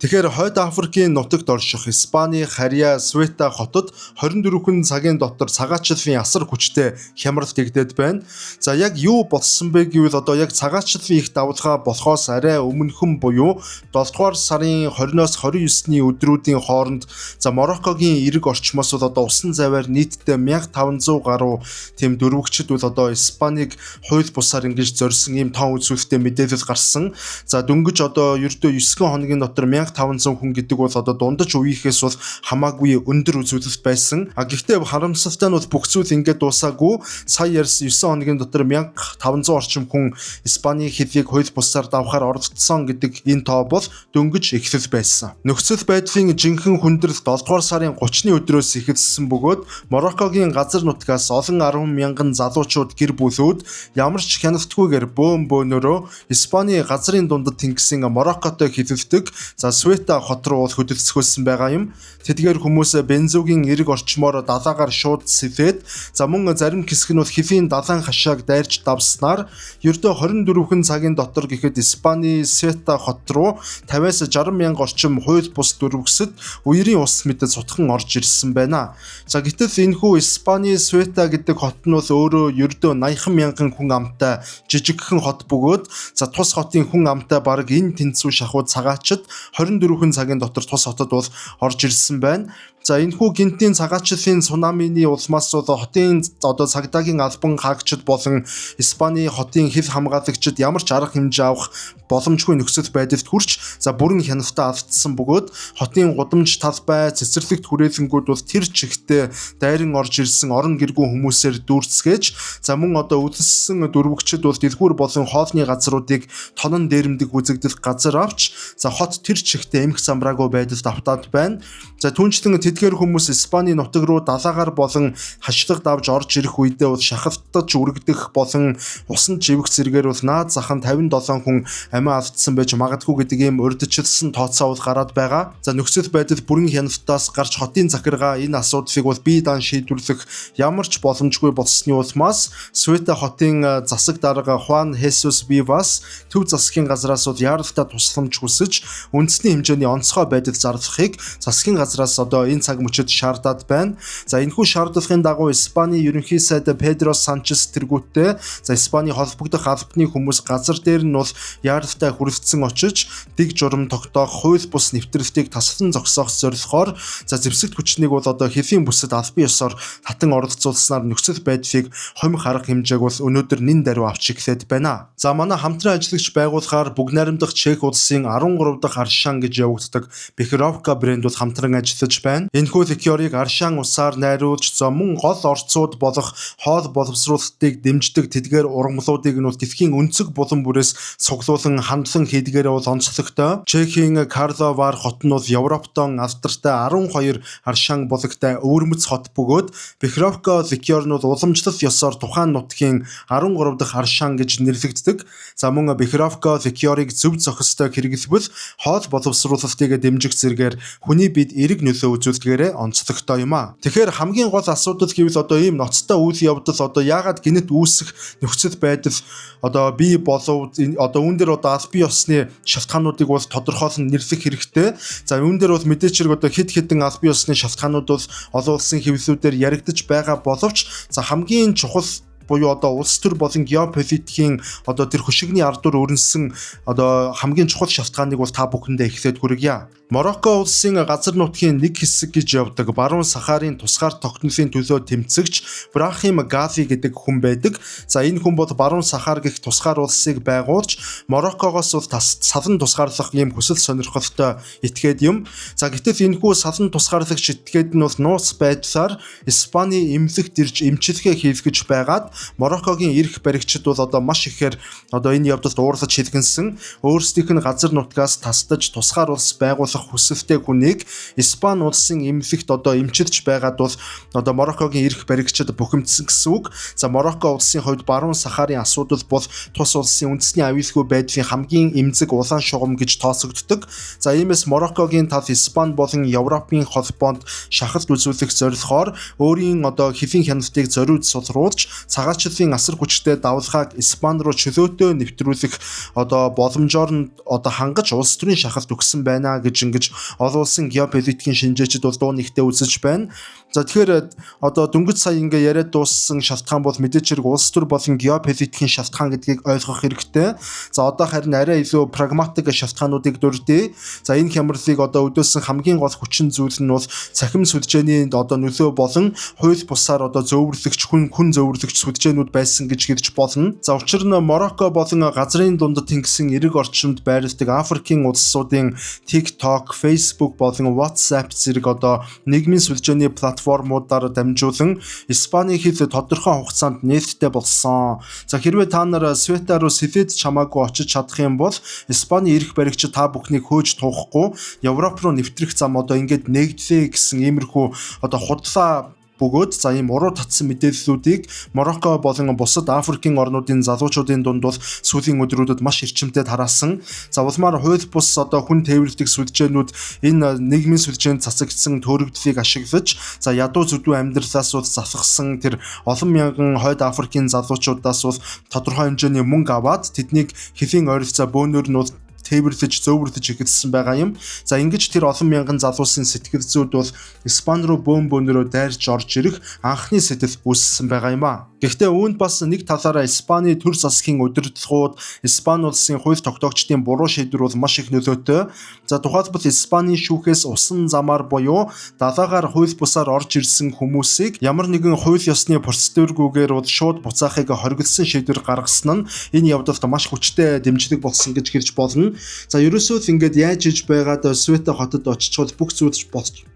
Тэгэхээр Хойд Африкийн нутагт орших Испани харьяа Сеута хотод 24 цагийн дотор цагаачлалын асар хүчтэй хямрал тэгдээд байна. За яг юу болсон бэ гэвэл одоо яг цагаачлалын их давлгаа болохоос арай өмнөхөн буюу 7 дугаар сарын 20-оос 29-ний өдрүүдийн хооронд за Мороккогийн эрэг орчмоос бол одоо усан завиар нийтдээ 1500 гаруй тийм дөрвөгчд бол одоо Испанийг хууль бусаар ингэж зорьсон ийм тоон үзүүлэлттэй мэдээлэл гарсан. За дөнгөж одоо ердөө 9 хоногийн дотор 1500 хүн гэдэг бол одоо дундаж үеийнхээс бол хамаагүй өндөр үзүүлэлт байсан. А гэхдээ харамсалтай нь бол бүх зүйл ингээд дуусаагүй. Сая ярьсан 9 хоногийн дотор 1500 орчим хүн Испанийн хөлийг хууль бусаар давхаар оролцсон гэдэг энэ тоо бол дөнгөж эхлэл байсан. Нөхцөл байдлын жинхэнэ хүндрэл 7 дугаар сарын 30-ны өдрөөс эхэлсэн бөгөөд Мороккогийн газар нутгаас олон 10 мянган залуучууд гэр бүлүүд ямар ч хяналтгүйгээр бөөн бөөнөрөө Испани газрын дундад тэнгисийн Мороккотой хилэлдэг за Сеута хот руу бол хөдөлцгөөсөн байгаа юм. Тэдгээр хүмүүс Бензугийн эрэг орчмоор далаагаар шууд сэлээд за мөн зарим хэсэг нь бол хөлийн далайн хашааг дайрч давснаар ердөө 24 цагийн дотор гэхэд Испани Сеута хот руу 50-аас 60 мянга орчим хууль бус дөрвөксөд үерийн ус мэдэд сутхан орж ирсэн байна. За гэтэл энэхүү Испани Сеута гэдэг хот нь бол өөрөө ердөө 80 мянган хүн амтай жижигхэн хот бөгөөд за тус хотын хүн амтай бараг энэ тэнцүү шахуу цагаачид 24 цагийн дотор тус хотод бол орж ирсэн байна. За энэхүү гэнэтийн цагаачлалын цунамины улмаас бол хотын одоо цагдаагийн албан хаагчид болон Испани хотын хил хамгаалагчид ямар ч арга хэмжээ авах боломжгүй нөхцөл байдалд хүрч за бүрэн хяналтаа алдсан бөгөөд хотын гудамж талбай цэцэрлэгт хүрээлэнгүүд бол тэр чигтээ дайран орж ирсэн орон гэргүй хүмүүсээр дүүрцгээж за мөн одоо үлссэн дөрвөгчд бол дэлгүүр болон хоолны газруудыг тонон дээрэмдэг үзэгдэл газар авч за хот тэр чигтээ эмх замраагүй байдалд автаад байна. За түүнчлэн тэдгээр хүмүүс Испани нутаг руу далаагаар болон хашлаг давж орж ирэх үедээ бол шахалтаж үргэлдэх болон усан живэх зэрэгээр бол наад захан 57 хүн амиа алдсан байж магадгүй гэдэг ийм урьдчилсан тооцоо бол гараад байгаа. За нөхцөл байдал бүрэн хяналтаас гарч хотын захиргаа энэ асуудлыг бол бие даан шийдвэрлэх ямар ч боломжгүй болсны улмаас Сеута хотын засаг дарга Хуан Хесус Вивас төв засгийн газраас бол яаралтай тусламж хүсэж үндэсний хэмжээний онцгой байдал зарлахыг засгийн газраас одоо энэ цаг мөчид шаардаад байна. За энэхүү шаардлагын дагуу Испани ерөнхий сайд Педро Санчес тэргүүтээ за Испани холбогдох албаны хүмүүс газар дээр нь бол яаралтай хүрэлцэн очиж дэг журам тогтоох хууль бус нэвтрэлтийг таслан зогсоох зорилгоор за зэвсэгт хүчнийг бол одоо хөлийн бүсэд албан ёсоор татан оролцуулснаар нөхцөл байдлыг хомих арга хэмжээг бол өнөөдөр нэн даруй авч эхлээд байна. За манай хамтран ажиллагч байгууллагаар бүгд найрамдах Чех улсын 13 дахь Аршаан гэж явагддаг Бехеровка брэнд бол хамтран ажиллаж байна. Энэхүү ликерыг Аршаан усаар найруулж за мөн гол орцууд болох хоол боловсруулалтыг дэмждэг тэдгээр ургамлуудыг нь бол дэлхийн өнцөг булан бүрээс цуглуулан хандлан хийдгээрээ бол онцлогтой. Чехийн Карловар хот нь бол Европтон алдартай 12 Аршаан булагтай өвөрмөц хот бөгөөд Бехеровка ликер нь бол уламжлал ёсоор тухайн нутгийн 13 дахь Аршаан гэж нэрлэгддэг. За мөн Бехеровка ликерыг зөв зохистой хэрэглэвэл хоол боловсруулалтыг дэмжих зэрэгээр хүний бид эерэг нөлөө үзүүлдгээрээ онцлогтой юм а. Тэгэхээр хамгийн гол асуудал гэвэл одоо ийм ноцтой үйл явдал одоо яагаад гэнэт үүсэх нөхцөл байдал одоо бий болов одоо үүн дээр одоо албан ёсны шалтгаануудыг бол тодорхойлон нэрлэх хэрэгтэй. За үүн дээр бол мэдээч хэрэг одоо хэд хэдэн албан ёсны шалтгаанууд бол олон улсын хэвлэлүүдээр яригдаж байгаа боловч за хамгийн чухал буюу одоо улс төр болон геополитикийн одоо тэр хөшигний ар дур өрнөсөн одоо хамгийн чухал шалтгааныг бол та бүхэндээ эхлээд хүргье. Марокко улсын газар нутгийн нэг хэсэг гэж явдаг Баруун Сахарын тусгаар тогтнолын төлөө тэмцэгч Брахим Гали гэдэг хүн байдаг. За энэ хүн бол Баруун Сахар гэх тусгаар улсыг байгуулж Мароккогоос бол салан тусгаарлах ийм хүсэл сонирхолтой этгээд юм. За гэтэл энэхүү салан тусгаарлагч этгээд нь бол нууц байдлаар Испани эмнэлэгт ирж эмчилгээ хийлгэж байгаад Мароккогийн эрх баригчид бол одоо маш ихээр одоо энэ явдалд уурлаж хэлгэнсэн. Өөрсдийнх нь газар нутгаас тасдаж тусгаар улс байгуулах хүсэлтэй хүнийг Испани улсын эмнэлэгт одоо эмчилж байгаад бол одоо Мароккогийн эрх баригчид бухимдсан гэсэн үг. За Марокко улсын хувьд Баруун Сахарын асуудал бол тус улсын үндэсний аюулгүй байдлын хамгийн эмзэг улаан шугам гэж тооцогддог. За иймээс Мароккогийн тал Испани болон Европын холбоонд шахалт үзүүлэх зорилгоор өөрийн одоо хөлийн хяналтыг зориуд сулруулж цагаачлалын асар хүчтэй давлгааг Испани руу чөлөөтэй нэвтрүүлэх одоо боломжоор нь одоо хангаж улс төрийн шахалт өгсөн байна гэж ингэж олон улсын геополитикийн шинжээчид бол дуу нэгтээ үзэж байна. За, тэгэхээр одоо дөнгөж сая ингээ яриад дууссан шалтгаан бол мэдээж хэрэг улс төр болон геополитикийн шалтгаан гэдгийг ойлгох хэрэгтэй. За, одоо харин арай илүү прагматик шалтгаануудыг дурдъя. За, энэ хямралыг одоо өдөөсөн хамгийн гол хүчин зүйл нь бол цахим сүлжээний одоо нөлөө болон хууль бусаар одоо зөөвөрлөгч, хүн зөөвөрлөгч сүлжээнүүд байсан гэж хэлж болно. За, учир нь Марокко болон газрын дундад тэнгисийн эрэг орчимд байрладаг Африкийн улсуудын TikTok, Facebook болон WhatsApp зэрэг одоо нийгмийн сүлжээний платформудаар дамжуулан Испани хэл тодорхой хугацаанд нээлттэй болсон. За, хэрвээ та нар Севта руу сэлээд чамаагүй очиж чадах юм бол Испани эрх баригч та бүхнийг хөөж туухгүй, Европ руу нэвтрэх зам одоо ингээд нээгдлээ гэсэн иймэрхүү одоо худлаа бөгөөд за ийм уруу татсан мэдээллүүдийг Марокко болон бусад Африкийн орнуудын залуучуудын дунд бол сүүлийн өдрүүдэд маш эрчимтэй тараасан. За, улмаар хууль бус одоо хүн тээвэрлдэг сүлжээнүүд энэ нийгмийн сүлжээнд цацагдсан төөрөгдлийг ашиглаж, за ядуу зүдүү амьдралаас бол засахсан тэр олон мянган хойд Африкийн залуучуудаас бол тодорхой хэмжээний мөнгө аваад тэднийг хөлийн ойролцоо бөөнөр нь бол тээвэрлэж, зөөвөрлөж эхэлсэн байгаа юм. За, ингэж тэр олон мянган залуусын сэтгэл зүйд бол Испани руу бөөн бөөнөрөө дайрч орж ирэх анхны сэтэл үүссэн байгаа юм а. Гэхдээ үүнд бас нэг талаараа Испани төр засгийн удирдлагууд, Испани улсын хууль тогтоогчдын буруу шийдвэр бол маш их нөлөөтэй. За, тухайлбал Испанийн шүүхээс усан замаар буюу далайгаар хууль бусаар орж ирсэн хүмүүсийг ямар нэгэн хууль ёсны процедургүйгээр бол шууд буцаахыг хориглосон шийдвэр гаргасан нь энэ явдалд маш хүчтэй дэмжлэг болсон гэж хэлж болно. За, ерөөсөө л ингээд яаж иж байгаад Севта хотод очичвол бүх зүйл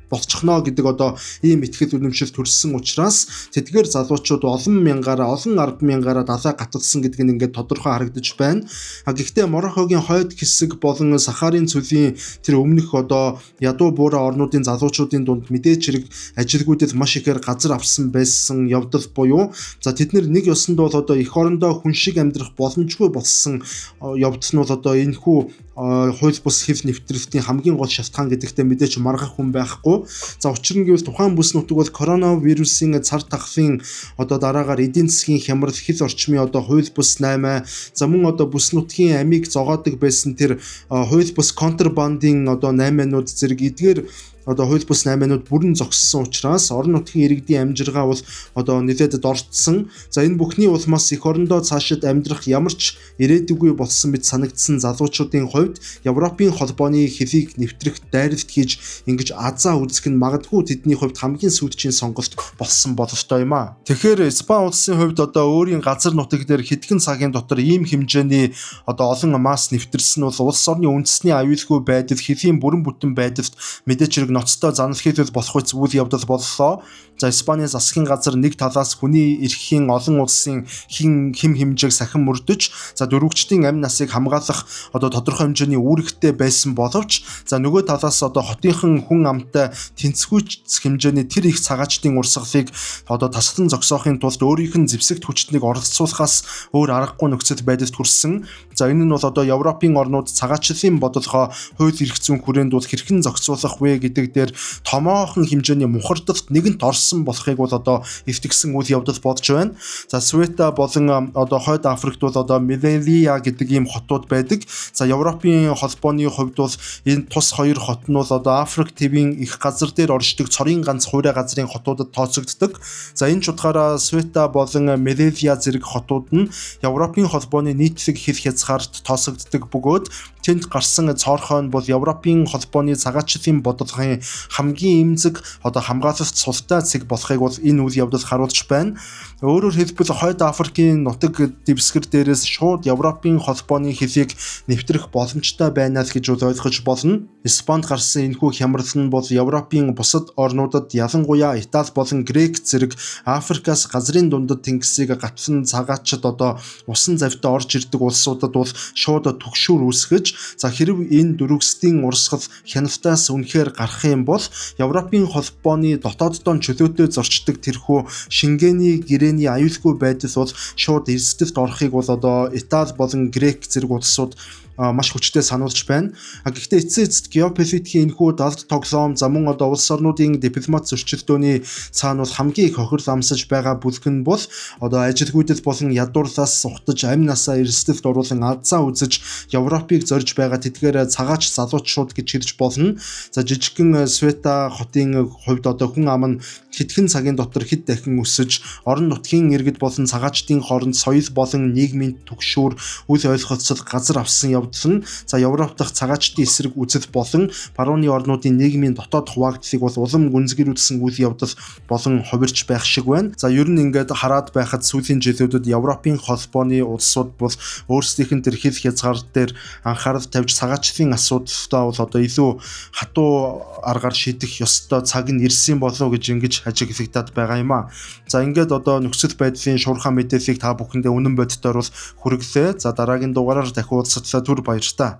болчихно гэдэг одоо ийм итгэл үнэмшил төрсөн учраас тэдгээр залуучууд олон мянгаараа, олон арван мянгаараа далай гаталсан гэдэг нь ингээд тодорхой харагдаж байна. А гэхдээ Мароккогийн хойд хэсэг болон Сахарын цөлийн тэр өмнөх одоо ядуу буурай орнуудын залуучуудын дунд мэдээж хэрэг ажилгүйдэл маш ихээр газар авсан байсан явдал буюу за тэд нэг ёсонд бол одоо эх орондоо хүн шиг амьдрах боломжгүй болсон явдал нь бол одоо энэхүү хууль бус хэл нэвтрэлтийн хамгийн гол шалтгаан гэдэгтээ мэдээж маргах хүн байхгүй. За, учир нь гэвэл тухайн бүс нутаг бол коронавирусын цар тахлын одоо дараагаар эдийн засгийн хямрал, хэл орчмын одоо хууль бус 8, за мөн одоо бүс нутгийн амийг зогоодог байсан тэр хууль бус контрабандын одоо 8-нууд зэрэг эдгээр одоо хууль бус 8-нууд бүрэн зогссон учраас орон нутгийн иргэдийн амжиргаа бол одоо нэлээд дордсон. За, энэ бүхний улмаас эх орондоо цаашид амьдрах ямар ч ирээдүггүй болсон мэт санагдсан залуучуудын хувьд Европын холбооны хөлийг нэвтрэх дайралт хийж ингэж азаа үзэх нь магадгүй тэдний хувьд хамгийн сүүлчийн сонголт болсон бололтой юм а. Тэгэхээр Испани улсын хувьд одоо өөрийн газар нутаг дээр хэдхэн цагийн дотор ийм хэмжээний одоо олон масс нэвтэрсэн нь бол улс орны үндэсний аюулгүй байдал, хөлийн бүрэн бүтэн байдалд мэдээж хэрэг ноцтой занал хийлэл болох үйл үйл явдал боллоо. За, Испанийн засгийн газар нэг талаас хүний эрхийн олон улсын хин хим хэмжээг сахин мөрдөж, за дөрвөгчдийн амь насыг хамгаалах одоо тодорхой хэмжээний үүрэгтэй байсан боловч, за нөгөө талаас одоо хотынхан хүн амтай тэнцвүүч хэмжээний тэр их цагаачдын урсгалыг одоо таслан зогсоохын тулд өөрийнх нь зэвсэгт хүчнийг оролцуулахаас өөр аргагүй нөхцөл байдалд хүрсэн. За, энэ нь бол одоо Европын орнууд цагаачлалын бодлогоо хууль эрх зүйн хүрээнд бол хэрхэн зохицуулах вэ гэдэг дээр томоохон хэмжээний мухардалт нэгэнт орсон болохыг бол одоо эвтгсэн үйл явдал болж байна. За, Севта болон одоо Хойд Африкт бол одоо Мелилия гэдэг ийм хотууд байдаг. За, Европын холбооны хувьд бол энэ тус хоёр хот нь бол одоо Африк тивийн их газар дээр оршдог цорын ганц хуурай газрын хотуудад тооцогддог. За, энэ ч утгаараа Севта болон Мелилия зэрэг хотууд нь Европын холбооны нийтлэг хил хязгаарт тооцогддог бөгөөд тэнд гарсан цоорхой нь бол Европын холбооны цагаачлалын бодлогын хамгийн эмзэг одоо хамгаалалт султай цэг болохыг бол энэ үйл явдал харуулж байна. Өөрөөр хэлбэл, Хойд Африкийн нутаг дэвсгэр дээрээс шууд Европын холбооны хөлийг нэвтрэх боломжтой байна л гэж бол ойлгож болно. Испанд гарсан энэхүү хямрал нь бол Европын бусад орнуудад, ялангуяа Итали болон Грек зэрэг Африкаас газрын дундад тэнгисийг гатсан цагаачид одоо усан завьтай орж ирдэг улсуудад бол шууд түгшүүр үүсгэж, за хэрв энэ дөрвөсдийн урсгал хяналтаас үнэхээр гарах юм бол Европын холбооны дотооддоо чөлөөтэй зорчдог тэрхүү Шенгений гэрээний аюулгүй байдал бол шууд эрсдэлд орохыг бол одоо Итали болон Грек зэрэг улсууд маш хүчтэй сануулж байна. Гэхдээ эцсийн эцэст геополитикийн энэхүү далд тоглоом за мөн одоо улс орнуудын дипломат зөрчилдөөний цаана бол хамгийн их хохирол амсаж байгаа бүлэг нь бол одоо ажилгүйдэл болон ядуурлаас ухтаж амь насаа эрсдэлд оруулан азаа үзэж Европыг зорж байгаа тэдгээр цагаач залуучууд гэж хэлж болно. За, жижигхэн Света хотын хувьд одоо хүн ам нь хэдхэн цагийн дотор хэд дахин өсөж, орон нутгийн иргэд болон цагаачдын хооронд соёл болон нийгмийн түгшүүр, үл ойлголцол газар авсан явдал нь за Европ дахь цагаачдын эсрэг үзэл болон барууны орнуудын нийгмийн дотоод хуваагдлыг бол улам гүнзгийрүүлсэн үйл явдал болон хувирч байх шиг байна. За, ер нь ингээд хараад байхад сүүлийн жилүүдэд Европын холбооны улсууд бол өөрсдийнх нь тэр хил хязгаар дээр анхаарал тавьж, цагаачлалын асуудалтай бол одоо илүү хатуу аргаар шийдэх ёстой цаг нь ирсэн болов уу гэж ингэж ажиглагдаад байгаа юм а. За, ингээд одоо нөхцөл байдлын шуурхай мэдээллийг та бүхэндээ үнэн бодитоор бол хүргэлээ. За, дараагийн дугаараар дахин уулзтлаа, түр баяртай.